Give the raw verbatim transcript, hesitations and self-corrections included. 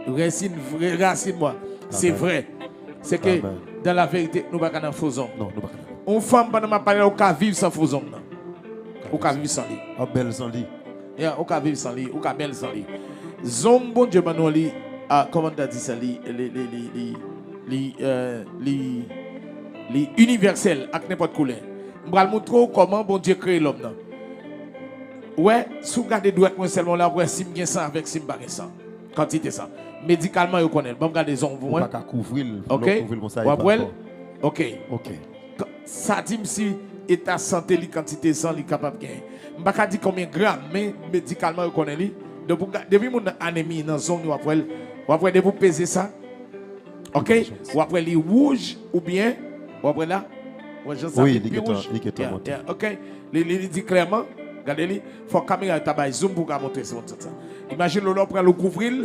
Rasin vre, rasin mwen. Se vre. Se ke dan la verite, nou pa ka nan fo zong. Non, nou pa ka. Yon fanm, pandan m ap pale, ou ka viv san fo zong nan. Ou ka viv san li. Ou bèl san li. Yeah, ou ka viv san li, ou ka bèl san li. Zong Bondye ban nou li, ah, kòman ta di sa, li, li, li, li, li, li, euh, li, li inivèsèl ak nenpòt koulè. M pral montre w kòman Bondye kreye lòm nan. Ou wè, si w gade dwèt mwen sèlman la, w ap wè si m gen san avèk si m pa gen san. Kantite san. Medikalman, yo konnen l. Ban m gade zong pou mwen. Ou pa ka kouvri l. Ok. Lè w kouvri l konsa, w ap wè l. Ok. Ok. Sa di m si eta sante li, kantite san li kapab genyen. M pa ka di konbyen gram, men medikalman yo konnen li. Depi moun nan anemi nan zong li, w ap wè l. W ap wè depi w peze sa. Ok? W ap wè li wouj oubyen w ap wè la. Wè jan sa vin pi wouj. Ok? Li, li, li di klèman. Gade li. Fòk kamera ta bay zoom pou w ka montre se moun sa. Imajine lè w pran l ou kouvri l.